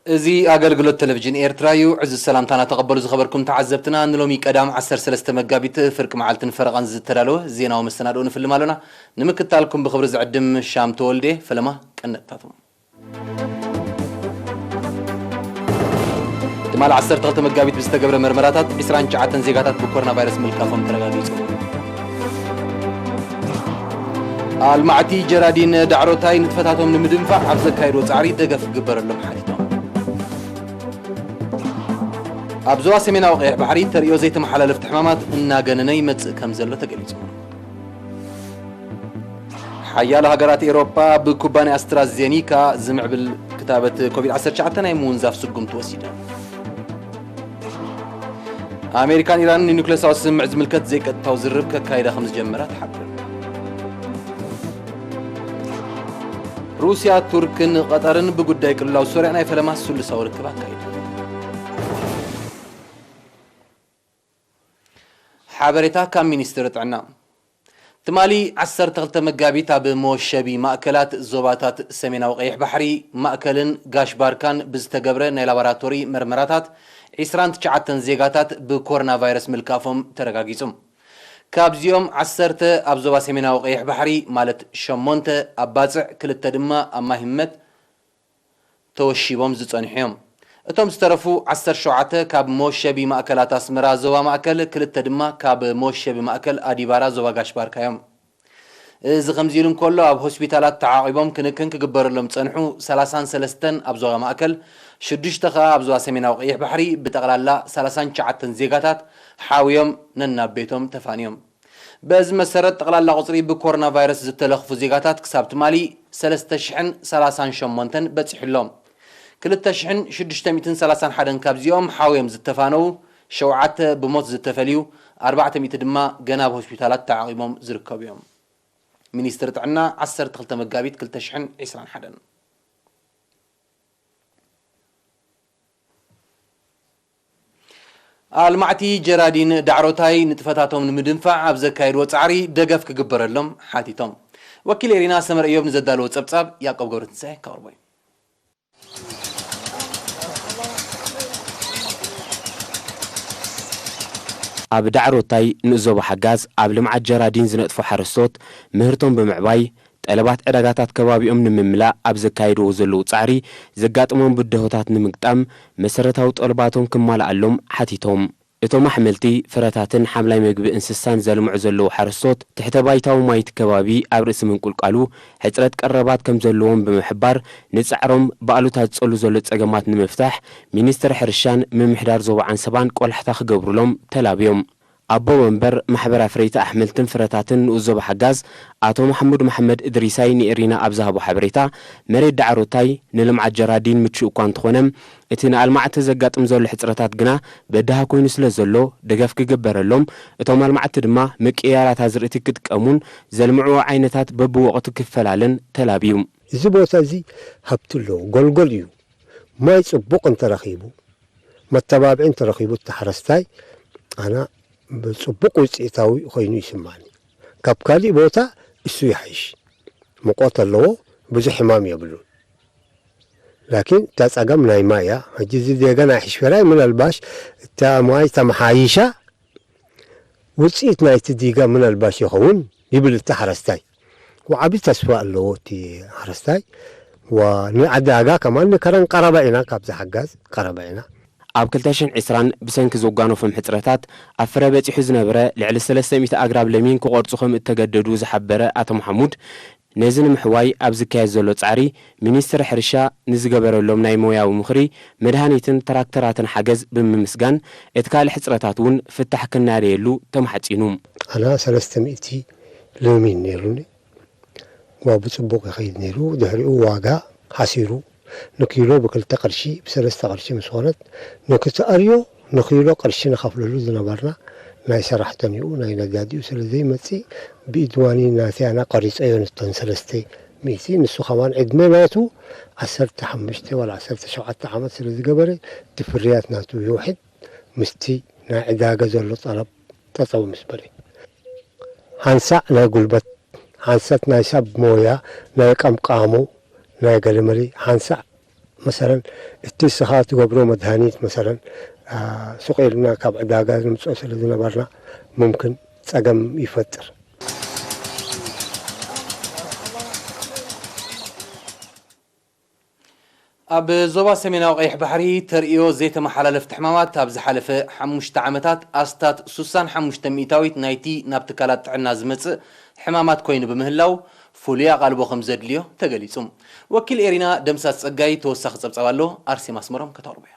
እዚ ኣገልግሎት ቴሌቪዥን ኤርትራ እዩ። ዕዙዝ ሰላምታና ተቐበሉ ዝኸበርኩም ተዓዘብትና። ንሎሚ ቀዳም ዓሰርተ ሰለስተ መጋቢት ፍርቂ መዓልትን ፈረቓን ዝተዳለወ ዜናዊ መሰናድኦ ንፍልም ኣሎና። ንምክትታልኩም ብኽብሪ ዝዕድም ሻም ተወልዴ። ፈለማ ቀነጥታቶም። ትማሊ ዓሰርተ ክልተ መጋቢት ብዝተገብረ መርመራታት ዒስራን ትሽዓተን ዜጋታት ብኮሮና ቫይረስ ምልካፎም ተረጋጊጹ። ኣልማዕቲ ጀራዲን ዳዕሮታይ ንጥፈታቶም ንምድንፋዕ ኣብ ዘካየድዎ ጻዕሪ ደገፍ ክግበረሎም ሓቲቶም። ኣብ ዞባ ሰሜናዊ ቀይሕ ባሕሪ ተርእዮ ዘይተመሓላለፍቲ ሕማማት እናገነነ ይመጽእ ከም ዘሎ ተገሊጹ። ሓያሎ ሃገራት ኤውሮጳ ብኩባንያ ኣስትራዜኒካ ዝምዕብል ክታበት ኮቪድ ዓሰርተ ትሽዓተ ናይ ምውንዛፍ ስጉምቲ ወሲደን። ኣሜሪካን ኢራንን ንኒውክለሳዊ ስምምዕ ዝምልከት ዘይቀጥታዊ ዝርርብ ከካይዳ ከም ዝጀመራ ተሓቢሩ። ሩስያ፣ ቱርክን ቀጠርን ብጉዳይ ቅልውላው ሶርያ ናይ ፈለማ ስሉሳዊ ርክብ ኣካይዱ። ሓበሬታ ካብ ሚኒስትሪ ጥዕና። ትማሊ ዓሰርተ ክልተ መጋቢት ኣብ መወሸቢ ማእከላት ዞባታት ሰሜናዊ ቀይሕ ባሕሪ፣ ማእከልን ጋሽ ባርካን ብዝተገብረ ናይ ላቦራቶሪ መርመራታት ዒስራን ትሽዓተን ዜጋታት ብኮሮና ቫይረስ ምልካፎም ተረጋጊጹ። ካብዚኦም ዓሰርተ ኣብ ዞባ ሰሜናዊ ቀይሕ ባሕሪ፣ ማለት ሸሞንተ ኣብ ባጽዕ፣ ክልተ ድማ ኣብ ማሂመት ተወሺቦም ዝጸንሑ እዮም። እቶም ዝተረፉ ዓሰርተ ሸውዓተ ካብ መወሸቢ ማእከላት ኣስመራ ዞባ ማእከል፣ ክልተ ድማ ካብ መወሸቢ ማእከል ኣዲባራ ዞባ ጋሽ ባርካ እዮም። እዚ ከምዚ ኢሉ እንከሎ፣ ኣብ ሆስፒታላት ተዓቒቦም ክንክን ክግበረሎም ዝጸንሑ ሰላሳን ሰለስተን ኣብ ዞባ ማእከል፣ ሽዱሽተ ከኣ ኣብ ዞባ ሰሜናዊ ቀይሕ ባሕሪ፣ ብጠቕላላ ሰላሳን ትሽዓተን ዜጋታት ሓውዮም ነናብ ቤቶም ተፋንዮም። በዚ መሰረት፣ ጠቕላላ ቁጽሪ ብኮሮና ቫይረስ ዝተለኽፉ ዜጋታት ክሳብ ትማሊ ሰለስተ ሽሕን ሰላሳን ሸሞንተን በጺሑ ኣሎ። ክልተ ሽሕን ሽዱሽተ ሚእትን ሰላሳን ሓደን ካብዚኦም ሓውዮም ዝተፋነዉ፣ ሸውዓተ ብሞት ዝተፈልዩ፣ ኣርባዕተ ሚእቲ ድማ ገና ኣብ ሆስፒታላት ተዓቒቦም ዝርከቡ እዮም። ሚኒስትሪ ጥዕና፣ ዓሰርተ ክልተ መጋቢት ክልተ ሽሕን ዕስራን ሓደን። ኣልማዕቲ ጀራዲን ዳዕሮታይ ንጥፈታቶም ንምድንፋዕ ኣብ ዘካየድዎ ጻዕሪ ደገፍ ክግበረሎም ሓቲቶም። ወኪል ኤሪና ሰመረ እዮብ ንዘዳለዎ ጸብጻብ ያዕቆብ ገብረትንሳኤ ከቕርቦ እዩ። ኣብ ዳዕሮታይ ንኡስ ዞባ ሓጋዝ ኣብ ልምዓት ጀራዲን ዝነጥፉ ሓረስቶት ምህርቶም ብምዕባይ፣ ጠለባት ዕዳጋታት ከባቢኦም ንምምላእ ኣብ ዘካየድዎ ዘለዉ ጻዕሪ ዘጋጥሞም ብድሆታት ንምግጣም መሰረታዊ ጠለባቶም ክማልኣሎም ሓቲቶም። እቶም ኣሕምልቲ፣ ፍረታትን ሓምላይ መግቢ እንስሳን ዘልምዑ ዘለዉ ሓረስቶት፣ ትሕተ ባይታዊ ማይ እቲ ከባቢ ኣብ ርእሲ ምንቁልቃሉ ሕጽረት ቀረባት ከም ዘለዎም ብምሕባር፣ ንጻዕሮም ብኣሉታ ዝጸሉ ዘሎ ጸገማት ንምፍታሕ ሚኒስትሪ ሕርሻን ምምሕዳር ዞባ ዓንሰባን ቆላሕታ ክገብሩሎም ተላብዮም። ኣቦ መንበር ማሕበር ኣፍረይቲ ኣሕምልትን ፍረታትን ንኡስ ዞባ ሓጋዝ ኣቶ መሓሙድ መሓመድ እድሪሳይ ንኤሪና ኣብ ዝሃቦ ሓበሬታ፣ መሬት ዳዕሮታይ ንልምዓት ጀራዲን ምቹእ እኳ እንተኾነ፣ እቲ ንኣልማዕቲ ዘጋጥም ዘሎ ሕጽረታት ግና በዳሂ ኮይኑ ስለ ዘሎ፣ ደገፍ ክግበረሎም፣ እቶም ኣልማዕቲ ድማ ምቅይያራት ኣዝርእቲ ክጥቀሙን ዘልምዕዎ ዓይነታት በብወቕቱ ክፈላለን ተላብዩ። እዚ ቦታ እዚ ሃብቲ ኣለዎ፣ ጎልጎል እዩ። ማይ ጽቡቕ እንተረኺቡ፣ መተባብዒ እንተረኺቡ፣ እቲ ሓረስታይ ኣና ብጽቡቕ ውጽኢታዊ ኮይኑ ይስማዕኒ። ካብ ካሊእ ቦታ እሱ ይሓይሽ። ሙቐት ኣለዎ፣ ብዙሕ ሕማም የብሉን። ላኪን እታ ጸገም ናይ ማይ እያ። ሕጂ እዚ ዴጋ ናይ ሕሽፈራይ ምናልባሽ እታ ማይ ተመሓይሻ ውጽኢት ናይቲ ዲጋ ምናልባሽ ይኸውን ይብል እቲ ሓረስታይ። ወዓቢ ተስፋ ኣለዎ እቲ ሓረስታይ። ወ-፣ ንዕዳጋ ከማን ንከረን ቀረባ ኢና፣ ካብዚ ሓጋዝ ቀረባ ኢና። ኣብ ክልተ ሽሕን ዕስራን ብሰንኪ ዘጓነፎም ሕጽረታት ኣብ ፍረ በጺሑ ዝነበረ ልዕሊ ሰለስተ ሚእቲ ኣግራብ ለሚን ክቖርጹ ከም እተገደዱ ዝሓበረ ኣቶ መሓሙድ፣ ነዚ ንምሕዋይ ኣብ ዝካየድ ዘሎ ጻዕሪ፣ ሚኒስትሪ ሕርሻ ንዝገበረሎም ናይ ሞያዊ ምኽሪ፣ መድሃኒትን ትራክተራትን ሓገዝ ብምምስጋን፣ እቲ ካልእ ሕጽረታት እውን ፍታሕ ክናደየሉ ተማሕጺኑ። ኣና ሰለስተ ሚእቲ ሎሚን ነይሩኒ። ዋ ብጽቡቕ ይኸይድ ነይሩ። ድሕሪኡ ዋጋ ሓሲሩ። ንኪሎ ብክልተ ቅርሺ፣ ብሰለስተ ቅርሺ ምስ ኾነት፣ ንክትኣርዮ ንኪሎ ቅርሺ ንኸፍለሉ ዝነበርና ናይ ሰራሕተኒኡ፣ ናይ ነጋዲኡ ስለ ዘይመጽእ፣ ብኢድ ዋኒ ናተይ ኣና ቀሪጸዮ ነተን ሰለስተ ሚእቲ። ንሱ ከማን ዕድመ ናቱ ዓሰርተ ሓሙሽተ ዋላ ዓሰርተ ሸውዓተ ዓመት ስለ ዝገበረ፣ እቲ ፍርያት ናቱ ይውሕድ፣ ምስቲ ናይ ዕዳጋ ዘሎ ጠለብ ጠጠው ምስ በለ። ሓንሳእ ናይ ጉልበት፣ ሓንሳእ ናይ ሰብ ሞያ፣ ናይ ቀምቃሙ፣ ናይ ገለመሊ፣ ሓንሳእ መሰለን እቲ እስኻ ትገብሮ መድሃኒት መሰለን ሱቕ ኢልና ካብ ዕዳጋ ንምፅኦ ስለ ዝነበርና ሙምክን ፀገም ይፈጥር። ኣብ ዞባ ሰሜናዊ ቀይሕ ባሕሪ ተርእዮ ዘይተመሓላለፍቲ ሕማማት ኣብ ዝሓለፈ ሓሙሽተ ዓመታት ኣስታት ሱሳን ሓሙሽተ ሚእታዊት ናይቲ ናብ ትካላት ጥዕና ዝመጽእ ሕማማት ኮይኑ ብምህላው ፍሉይ ኣቓልቦ ከም ዘድልዮ ተገሊጹ። ወኪል ኤሪና ደምሳስ ጸጋይ ተወሳኺ ጸብጻብ ኣሎ። ኣርሴማ ኣስመሮም ከተቕርቦ እያ።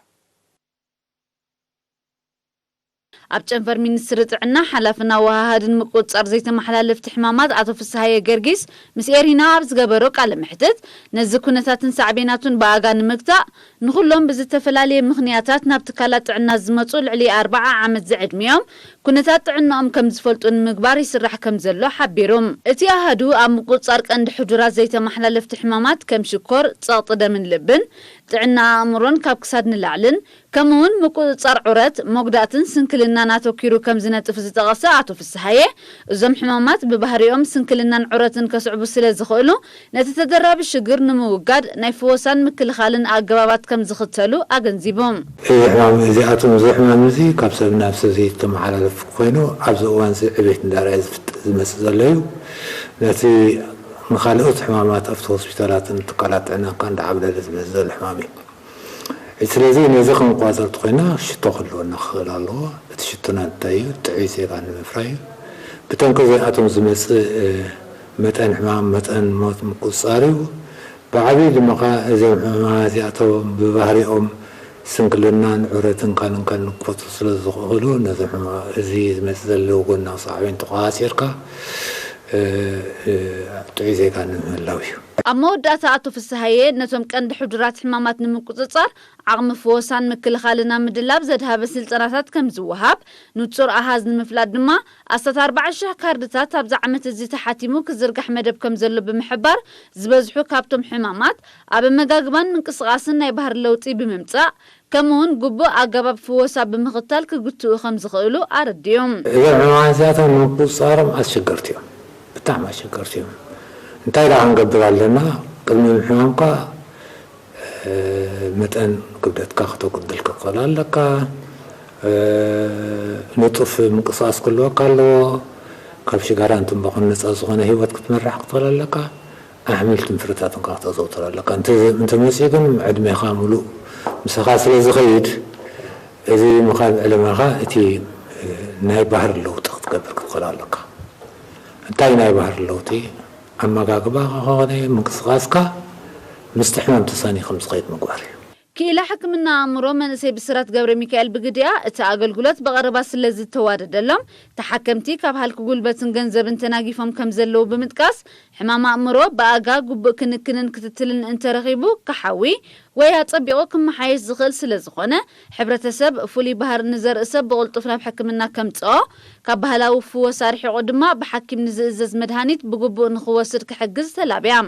ኣብ ጨንፈር ሚኒስትሪ ጥዕና ሓላፍን ኣወሃሃድን ምቁጽጻር ዘይተመሓላለፍቲ ሕማማት ኣቶ ፍስሃየ ገርጊስ ምስ ኤሪና ኣብ ዝገበሮ ቃለ መሕትት ነዚ ኩነታትን ሳዕቤናቱን ብኣጋ ንምግታእ ንኹሎም ብዝተፈላለየ ምኽንያታት ናብ ትካላት ጥዕና ዝመጹ ልዕሊ ኣርብዓ ዓመት ዝዕድሚኦም ኩነታት ጥዕንኦም ከም ዝፈልጡ ንምግባር ይስራሕ ከም ዘሎ ሓቢሩ። እቲ ኣሃዱ ኣብ ምቁጽጻር ቀንዲ ሕዱራት ዘይተመሓላለፍቲ ሕማማት ከም ሽኮር፣ ጸቕጢ ደምን ልብን፣ ጥዕና ኣእምሮን ካብ ክሳድ ንላዕልን ከምኡውን ምቁጽጻር ዑረት፣ መጉዳእትን ስንክልናን ኣተኲሩ ከም ዝነጥፍ ዝጠቐሰ ኣቶ ፍስሃየ፣ እዞም ሕማማት ብባህሪኦም ስንክልናን ዑረትን ከስዕቡ ስለ ዝኽእሉ፣ ነቲ ተደራቢ ሽግር ንምውጋድ ናይ ፍወሳን ምክልኻልን ኣገባባት ከም ዝኽተሉ ኣገንዚቡ። እዚ ሕማም እዚኣቶም እዚ ሕማም እዚ ካብ ሰብ ናብ ሰብ ዘይተመሓላለፍ ኮይኑ ኣብዚ እዋን እዚ ዕቤት እንዳርኣየ ዝመፅእ ዘሎ እዩ። ነቲ ንካልኦት ሕማማት ኣብቲ ሆስፒታላትን ትካላት ጥዕናን ከኣ እንዳዓብለለ ዝመፅእ ዘሎ ሕማም እዩ። ስለዚ ነዚ ክንቆፃፀር እንተኾይና ሽቶ ክህልወና ክኽእል ኣለዎ። እቲ ሽቶና እንታይ እዩ? ጥዑይ ዜጋ ንምፍራይ እዩ። ብተንኮ እዚኣቶም ዝመፅእ መጠን ሕማም፣ መጠን ሞት ምቁፅፃር እዩ። ብዓብዩ ድማ ከዓ እዞም ሕማማት እዚኣቶም ብባህሪኦም ስንክልናን ዑረትን ካልእን ካልእን ክፈጥሩ ስለ ዝኽእሉ ነዞም ሕማማት እዚ ዝመፅእ ዘሎ ጎናዊ ሳዕቤን ተቆፃፂርካ ጥዑይ ዜጋ ንምህላው እዩ። ኣብ መወዳእታ ኣቶ ፍስሃየ ነቶም ቀንዲ ሕዱራት ሕማማት ንምቁፅፃር ዓቕሚ ፍወሳን ምክልኻልን ኣብ ምድላብ ዘድሃበ ስልጠናታት ከም ዝወሃብ፣ ንጹር ኣሃዝ ንምፍላጥ ድማ ኣስታት ኣርብዓ ሽሕ ካርድታት ኣብዚ ዓመት እዚ ተሓቲሙ ክዝርጋሕ መደብ ከም ዘሎ ብምሕባር፣ ዝበዝሑ ካብቶም ሕማማት ኣብ ኣመጋግባን ምንቅስቓስን ናይ ባህሪ ለውጢ ብምምጻእ፣ ከምኡውን ግቡእ ኣገባብ ፍወሳ ብምኽታል ክግትኡ ከም ዝኽእሉ ኣረዲኡ። እዞም ሕማማት እዚኣቶም ንምቁፅፃሮም ኣሸገርቲ እዮም፣ ብጣዕሚ ኣሸገርቲ እዮም። እንታይ ደኣ ክንገብር ኣለና? ቅድሚ ምሕማምካ መጠን ክብደትካ ክተጉድል ክትኽእል ኣለካ። ንጡፍ ምንቅስቓስ ክህልወካ ኣለዎ። ካብ ሽጋራን ትምባኾን ነፃ ዝኾነ ህይወት ክትመርሕ ክትኽእል ኣለካ። ኣሕምልትን ፍረታትን ከዓ ክተዘውትር ኣለካ። እንተመፂኡ ግን ዕድሜኻ ሙሉእ ምሳኻ ስለ ዝኸይድ እዚ ምኻድ ዕለማኻ እቲ ናይ ባህሪ ለውጢ ክትገብር ክትኽእል ኣለካ። እንታይ ናይ ባህሪ ለውጢ? ኣመጋግባኻ ኾነ ምንቅስቓስካ ምስቲ ሕማም ተሳንዩ ከም ዝኸይድ ምግባር እዩ። ክኢላ ሕክምና ኣእምሮ መንእሰይ ብስራት ገብረሚካኤል ብግዲኣ፣ እቲ ኣገልግሎት ብቐረባ ስለ ዝተዋደደሎም፣ ተሓከምቲ ካብ ሃልኪ ጉልበትን ገንዘብን ተናጊፎም ከም ዘለዉ ብምጥቃስ፣ ሕማም ኣእምሮ ብኣጋ ግቡእ ክንክንን ክትትልን እንተረኺቡ ክሓዊ ወይ ኣጸቢቑ ክመሓየሽ ዝኽእል ስለ ዝኾነ፣ ሕብረተሰብ ፍሉይ ባህሪ ንዘርኢ ሰብ ብቕልጡፍ ናብ ሕክምና ከምጽኦ፣ ካብ ባህላዊ ፍወሳ ርሒቑ ድማ ብሓኪም ንዝእዘዝ መድሃኒት ብግቡእ ንኽወስድ ክሕግዝ ተላብያ።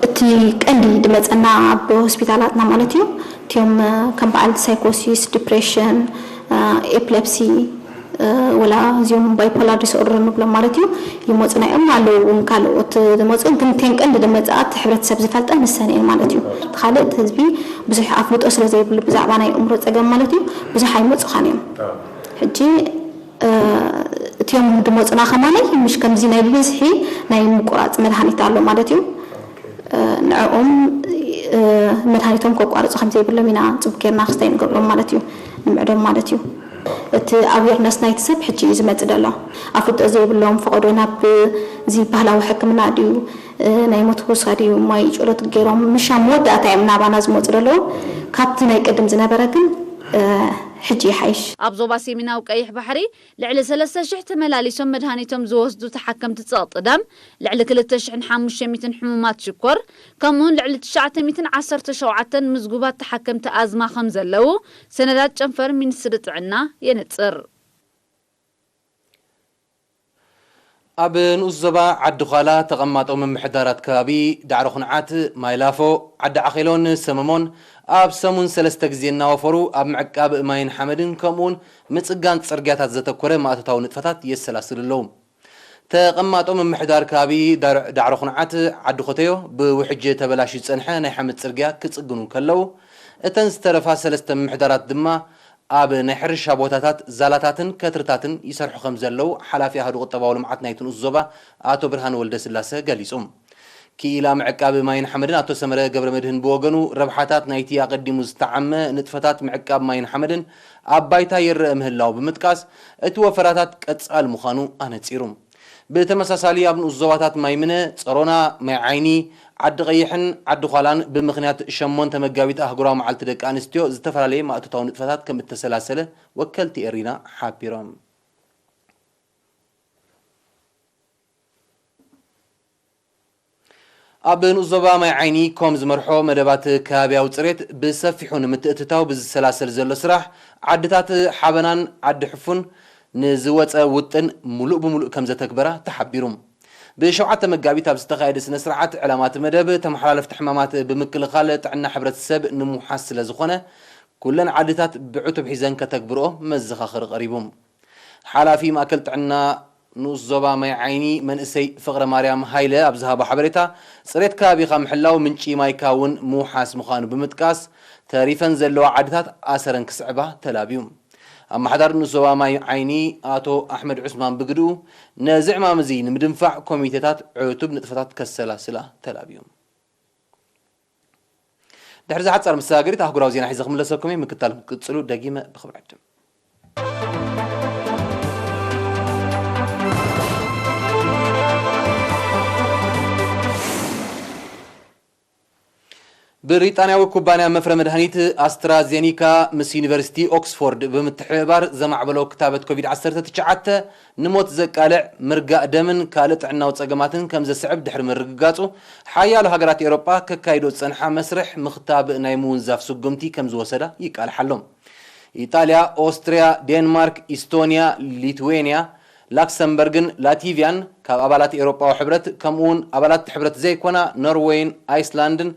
እቲ ቀንዲ ድመጸና ኣብ ሆስፒታላትና ማለት እዩ እቲዮም ከም በዓል ሳይኮሲስ፣ ዲፕሬሽን፣ ኤፕለፕሲ ወላ እዚኦም ባይፖላር ዲስኦርደር ንብሎም ማለት እዩ ይመፁና እዮም። ኣለዉ እውን ካልኦት ዝመፁ ግን እተን ቀንዲ ድመፅኣት ሕብረተሰብ ዝፈልጠን ንሰን እየን ማለት እዩ። ካልእ እቲ ህዝቢ ብዙሕ ኣፍልጦ ስለ ዘይብሉ ብዛዕባ ናይ ኣእምሮ ፀገም ማለት እዩ ብዙሕ ኣይመፁኻን እዮም። ሕጂ እቲኦም ድመፁና ከማነይ ምሽ ከምዚ ናይ ብብዝሒ ናይ ምቁራፅ መድሃኒት ኣሎ ማለት እዩ። ንዕኦም መድሃኒቶም ከቋርፁ ከም ዘይብሎም ኢና ፅቡቅ ጌርና ክስታይ ንገብሮም ማለት እዩ ንምዕዶም ማለት እዩ። እቲ ኣዌርነስ ናይቲ ሰብ ሕጂ እዩ ዝመፅእ ዘሎ። ኣፍልጦ ዘይብሎም ፈቐዶ ናብ እዚ ባህላዊ ሕክምና ድዩ ናይ መትኮስካ ድዩ ማይ ጨሎት ገይሮም ምሻ መወዳእታ እዮም ናባና ዝመፁ ዘለዉ። ካብቲ ናይ ቅድም ዝነበረ ግን ሕጂ ይሓይሽ። ኣብ ዞባ ሰሜናዊ ቀይሕ ባሕሪ ልዕሊ ሰለስተ ሽሕ ተመላሊሶም መድሃኒቶም ዝወስዱ ተሓከምቲ ጸቕጢ ደም፣ ልዕሊ ክልተ ሽሕን ሓሙሽተ ሚእትን ሕሙማት ሽኮር፣ ከምኡውን ልዕሊ ትሽዓተ ሚእትን ዓሰርተ ሸውዓተን ምዝጉባት ተሓከምቲ ኣዝማ ከም ዘለዉ ሰነዳት ጨንፈር ሚኒስትሪ ጥዕና የነጽር። ኣብ ንኡስ ዞባ ዓዲ ዃላ ተቐማጦ ምምሕዳራት ከባቢ ዳዕሮ ኹንዓት፣ ማይላፎ፣ ዓዲ ዓኼሎን ሰመሞን ኣብ ሰሙን ሰለስተ ግዜ እናወፈሩ ኣብ ምዕቃብ ማይን ሓመድን ከምኡውን ምጽጋን ጽርግያታት ዘተኮረ ማእቶታዊ ንጥፈታት የሰላስሉ ኣለዉ። ተቐማጦ ምምሕዳር ከባቢ ዳር-፣ ዳዕሮ ኩንዓት ዓዲ ኮተዮ ብውሕጅ ተበላሽዩ ዝጸንሐ ናይ ሓመድ ጽርግያ ክጽግኑ ከለዉ፣ እተን ዝተረፋ ሰለስተ ምምሕዳራት ድማ ኣብ ናይ ሕርሻ ቦታታት ዛላታትን ከትርታትን ይሰርሑ ከም ዘለዉ ሓላፊ ኣሃዱ ቁጠባዊ ልምዓት ናይቲ ንኡስ ዞባ ኣቶ ብርሃነ ወልደስላሰ ገሊጹ። ክኢላ ምዕቃብ ማይን ሓመድን ኣቶ ሰመረ ገብረመድህን ብወገኑ፣ ረብሓታት ናይቲ ኣቐዲሙ ዝተዓመ ንጥፈታት ምዕቃብ ማይን ሓመድን ኣብ ባይታ ይረአ ምህላዉ ብምጥቃስ፣ እቲ ወፈራታት ቀጻሊ ምዃኑ ኣነጺሩ። ብተመሳሳሊ፣ ኣብ ንኡስ ዞባታት ማይ ምነ፣ ጸሮና፣ ማይ ዓይኒ፣ ዓዲ ቀይሕን ዓዲ ዃላን ብምኽንያት ሸሞንተ መጋቢት ኣህጉራዊ መዓልቲ ደቂ ኣንስትዮ ዝተፈላለየ ማእቶታዊ ንጥፈታት ከም እተሰላሰለ ወከልቲ ኤሪና ሓቢሮም። ኣብ ንኡስ ዞባ ማይ ዓይኒ ኮም ዝመርሖ መደባት ከባብያዊ ጽሬት ብሰፊሑ ንምትእትታው ብዝሰላሰል ዘሎ ስራሕ፣ ዓድታት ሓበናን ዓዲ ሕፉን ንዝወጸ ውጥን ምሉእ ብምሉእ ከም ዘተግበራ ተሓቢሩ። ብሸውዓተ መጋቢት ኣብ ዝተኻየደ ስነ ስርዓት፣ ዕላማ እቲ መደብ ተመሓላለፍቲ ሕማማት ብምክልኻል ጥዕና ሕብረተሰብ ንምውሓስ ስለ ዝኾነ፣ ኩለን ዓድታት ብዕቱብ ሒዘን ከተግብርኦ መዘኻኸሪ ቀሪቡ። ሓላፊ ማእከል ጥዕና ንኡስ ዞባ ማይ ዓይኒ መንእሰይ ፍቕረ ማርያም ሃይለ ኣብ ዝሃቦ ሓበሬታ፣ ጽሬት ከባቢኻ ምሕላው ምንጪ ማይካ እውን ምውሓስ ምዃኑ ብምጥቃስ፣ ተሪፈን ዘለዋ ዓድታት ኣሰረን ክስዕባ ተላብዩ። ኣመሓዳሪ ንኡስ ዞባ ማይ ዓይኒ ኣቶ ኣሕመድ ዑስማን ብግድኡ፣ ነዚ ዕማም እዚ ንምድንፋዕ ኮሚቴታት ዕቱብ ንጥፈታት ከሰላስላ ተላብዩ። ድሕሪ እዛ ሓጻር መሰጋገሪት ኣህጉራዊ ዜና ሒዘ ክምለሰኩም እየ። ምክታል ክትቅጽሉ ደጊመ ብኽብሪ ዕድም። ብሪጣንያዊ ኩባንያ መፍረ መድሃኒት ኣስትራዜኒካ ምስ ዩኒቨርሲቲ ኦክስፎርድ ብምትሕብባር ዘማዕበሎ ክታበት ኮቪድ ዓሰርተ ትሽዓተ ንሞት ዘቃልዕ ምርጋእ ደምን ካልእ ጥዕናዊ ጸገማትን ከም ዘስዕብ ድሕሪ ምርግጋጹ፣ ሓያሎ ሃገራት ኤውሮጳ ከካይዶ ዝጸንሓ መስርሕ ምኽታብ ናይ ምውንዛፍ ስጉምቲ ከም ዝወሰዳ ይቃልሓሎም። ኢጣልያ፣ ኦስትርያ፣ ዴንማርክ፣ ኢስቶንያ፣ ሊትዌንያ፣ ላክሰምበርግን ላቲቪያን ካብ ኣባላት ኤውሮጳዊ ሕብረት፣ ከምኡውን ኣባላት ሕብረት ዘይኮና ኖርዌይን ኣይስላንድን፣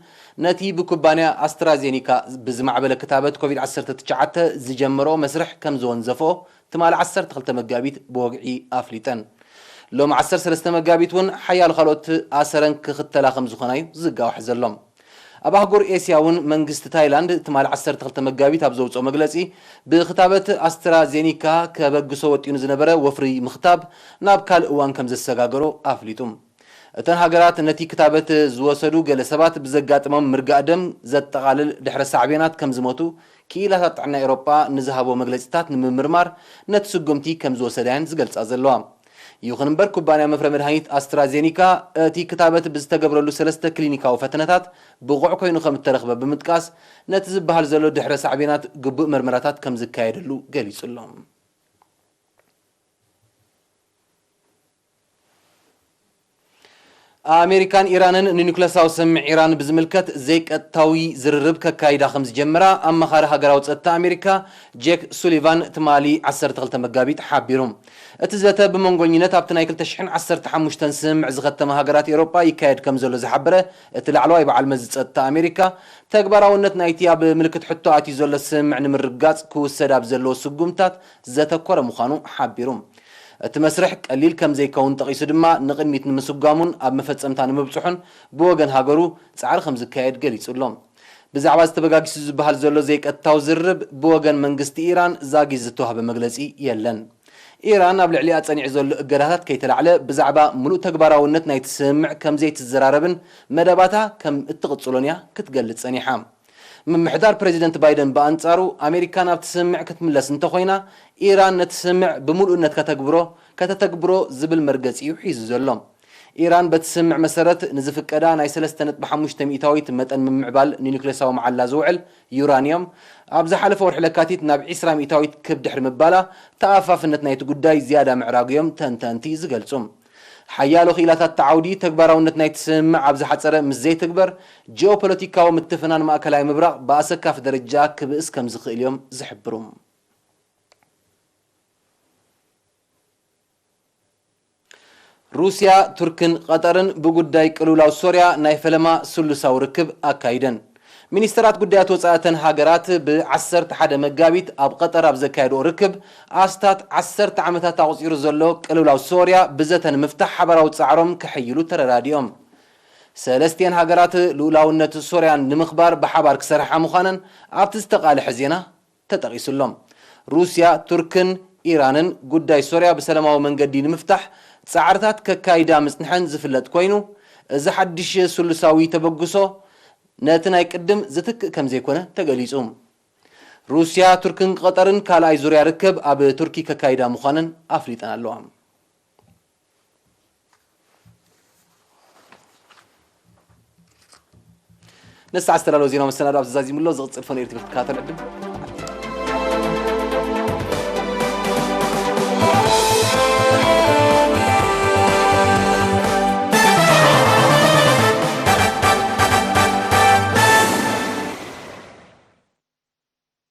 ነቲ ብኩባንያ ኣስትራዜኒካ ብዝማዕበለ ክታበት ኮቪድ ዓሰርተ ትሽዓተ ዝጀመሮ መስርሕ ከም ዝወንዘፍኦ ትማሊ ዓሰርተ ክልተ መጋቢት ብወግዒ ኣፍሊጠን። ሎሚ ዓሰርተ ሰለስተ መጋቢት እውን ሓያሎ ካልኦት ኣሰረን ክኽተላ ከም ዝኾና እዩ ዝጋዋሕ ዘሎ። ኣብ ኣህጉር ኤስያ እውን መንግስቲ ታይላንድ ትማሊ ዓሰርተ ክልተ መጋቢት ኣብ ዘውፅኦ መግለፂ፣ ብክታበት ኣስትራዜኒካ ከበግሶ ወጢኑ ዝነበረ ወፍሪ ምኽታብ ናብ ካልእ እዋን ከም ዘሰጋገሮ ኣፍሊጡ። እተን ሃገራት ነቲ ክታበት ዝወሰዱ ገለ ሰባት ብዘጋጥሞም ምርጋእ ደም ዘጠቓልል ድሕረ ሳዕቤናት ከም ዝሞቱ ክኢላታት ጥዕና ኤውሮጳ ንዝሃቦ መግለጺታት ንምምርማር ነቲ ስጉምቲ ከም ዝወሰዳ እየን ዝገልጻ ዘለዋ። ይኹን እምበር፣ ኩባንያ መፍረ መድሃኒት ኣስትራዜኒካ እቲ ክታበት ብዝተገብረሉ ሰለስተ ክሊኒካዊ ፈተነታት ብቑዕ ኮይኑ ከም እተረኽበ ብምጥቃስ፣ ነቲ ዝበሃል ዘሎ ድሕረ ሳዕቤናት ግቡእ መርመራታት ከም ዝካየደሉ ገሊጹ ኣሎ። ኣሜሪካን ኢራንን ንኒውክለሳዊ ስምምዕ ኢራን ብዝምልከት ዘይቀጥታዊ ዝርርብ ከካይዳ ከም ዝጀመራ ኣማኻሪ ሃገራዊ ጸጥታ ኣሜሪካ ጄክ ሱሊቫን ትማሊ ዓሰርተ ክልተ መጋቢት ሓቢሩ። እቲ ዘተ ብመንጎኝነት ኣብቲ ናይ ክልተ ሽሕን ዓሰርተ ሓሙሽተን ስምምዕ ዝኸተማ ሃገራት ኤውሮጳ ይካየድ ከም ዘሎ ዝሓበረ እቲ ላዕለዋይ በዓል መዚ ጸጥታ ኣሜሪካ፣ ተግባራውነት ናይቲ ኣብ ምልክት ሕቶ ኣትዩ ዘሎ ስምምዕ ንምርግጋጽ ክውሰድ ኣብ ዘለዎ ስጉምታት ዘተኮረ ምዃኑ ሓቢሩ። እቲ መስርሕ ቀሊል ከም ዘይከውን ጠቒሱ ድማ፣ ንቕድሚት ንምስጓሙን ኣብ መፈጸምታ ንምብጽሑን ብወገን ሃገሩ ጻዕሪ ከም ዝካየድ ገሊጹ ኣሎ። ብዛዕባ ዝተበጋጊሱ ዝበሃል ዘሎ ዘይቀጥታዊ ዝርርብ ብወገን መንግስቲ ኢራን ዛጊት ዝተዋህበ መግለጺ የለን። ኢራን ኣብ ልዕሊኣ ጸኒዑ ዘሎ እገዳታት ከይተላዕለ፣ ብዛዕባ ምሉእ ተግባራውነት ናይቲ ስምምዕ ከም ዘይትዘራረብን መደባታ ከም እትቕጽሎን እያ ክትገልጽ ጸኒሓ። ምምሕዳር ፕረዚደንት ባይደን ብኣንጻሩ፣ ኣሜሪካ ናብቲ ስምምዕ ክትምለስ እንተኾይና፣ ኢራን ነቲ ስምምዕ ብምሉእነት ከተግብሮ፣ ከተተግብሮ ዝብል መርገጺ እዩ ሒዙ ዘሎ። ኢራን በቲ ስምምዕ መሰረት ንዝፍቀዳ ናይ ሰለስተ ነጥቢ ሓሙሽተ ሚእታዊት መጠን ምምዕባል ንኒውክሌሳዊ መዓላ ዝውዕል ዩራንዮም፣ ኣብ ዝሓለፈ ወርሒ ለካቲት ናብ ዒስራ ሚእታዊት ክብ ድሕሪ ምባላ፣ ተኣፋፍነት ናይቲ ጉዳይ ዝያዳ ምዕራጉ እዮም ተንተንቲ ዝገልጹ። ሓያሎ ክኢላታት እቲ ዓውዲ፣ ተግባራውነት ናይቲ ስምምዕ ኣብ ዝሓጸረ ምስ ዘይትግበር፣ ጂኦፖለቲካዊ ምትፍናን ማእከላይ ምብራቕ ብኣሰካፊ ደረጃ ክብእስ ከም ዝኽእል እዮም ዝሕብሩ። ሩስያ፣ ቱርክን ቐጠርን ብጉዳይ ቅልውላው ሶርያ ናይ ፈለማ ስሉሳዊ ርክብ ኣካይደን። ሚኒስተራት ጉዳያት ወጻኢ እተን ሃገራት ብ ዓሰርተ ሓደ መጋቢት ኣብ ቀጠር ኣብ ዘካየድኦ ርክብ፣ ኣስታት ዓሰርተ ዓመታት ኣቑጺሩ ዘሎ ቅልውላው ሶርያ ብዘተ ንምፍታሕ ሓባራዊ ጻዕሮም ከሐይሉ ተረዳዲኦም። ሰለስቲኤን ሃገራት ልኡላውነት ሶርያን ንምኽባር ብሓባር ክሰርሓ ምዃነን ኣብቲ ዝተቓልሐ ዜና ተጠቒሱ ኣሎ። ሩስያ፣ ቱርክን ኢራንን ጉዳይ ሶርያ ብሰላማዊ መንገዲ ንምፍታሕ ጻዕርታት ከካይዳ ምጽንሐን ዝፍለጥ ኮይኑ፣ እዚ ሓድሽ ስሉሳዊ ተበግሶ ነቲ ናይ ቅድም ዝትክእ ከም ዘይኮነ ተገሊጹ። ሩስያ፣ ቱርክን ቀጠርን ካልኣይ ዙርያ ርክብ ኣብ ቱርኪ ከካይዳ ምዃነን ኣፍሊጠን ኣለዋ። ነሳዕ ዝተዳለወ ዜና መሰናዶ ኣብ ተዛዚሙሎ ዝቕጽል ፈኖ ኤርትሪ ክትከታተል ዕድል